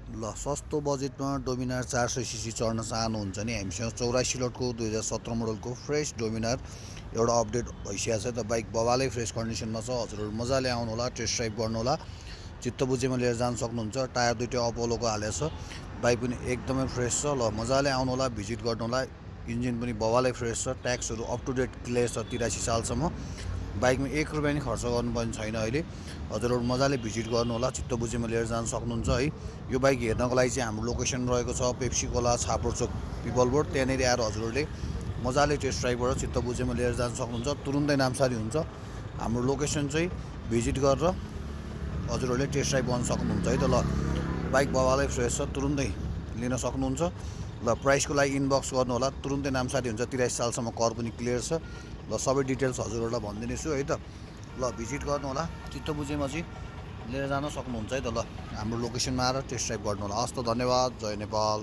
ल सस्तो बजेटमा डोमिनार 400 सीसी चढ्न चाहनुहुन्छ नि हामीसँग 84 लटको 2017 मोडलको फ्रेस डोमिनार एउटा अपडेट भइसकेको छ। त बाइक बवालै फ्रेस कन्डिसनमा छ। हजुरहरू मजाले आउनु होला, टेस्ट ड्राइभ गर्नु होला, चित्त बुझेमा लिएर जान सक्नुहुन्छ। टायर दुइटै अपोलोको हालेको छ। बाइक पनि एकदमै फ्रेस छ। ल मजाले आउनु होला, भिजिट गर्नु होला। इन्जिन पनि बवालै फ्रेस छ। ट्याक्सहरू अप टु डेट क्लियर छ 83 सालसम्म। बाइकमा 1 रुपियाँ नि खर्च गर्नुपर्ने छैन अहिले। हजुरहरू मजाले भिजिट गर्नु होला, चित्त बुझेमा लिएर जान सक्नुहुन्छ है। यो बाइक हेर्नको लागि चाहिँ हाम्रो लोकेसन रहेको छ पेप्सी खोला छापर चोक पिपल बोर्ड। त्यहाँनिर आएर हजुरहरूले मजाले टेस्ट ड्राइभबाट चित्त बुझेमा लिएर जान सक्नुहुन्छ। तुरुन्तै नामसारी हुन्छ। हाम्रो लोकेसन चाहिँ भिजिट गरेर हजुरहरूले टेस्ट ड्राइभ गर्न सक्नुहुन्छ है त। ल बाइक बवालै फ्रेस छ, तुरुन्तै लिन सक्नुहुन्छ। ल प्राइसको लागि इनबक्स गर्नु होला, तुरुन्तै नामसारी हुन्छ। 83 सालसम्म कर पनि क्लियर छ। ल सबै डिटेल्स हजुरहरूलाई भनिदिनेछु है त। ल भिजिट गर्नु होला, चित्त बुझेमा चाहिँ लिएर जान सक्नुहुन्छ है त। ल हाम्रो लोकेसनमा आएर टेस्ट ड्राइभ गर्नु होला। हस् त, धन्यवाद। जय नेपाल।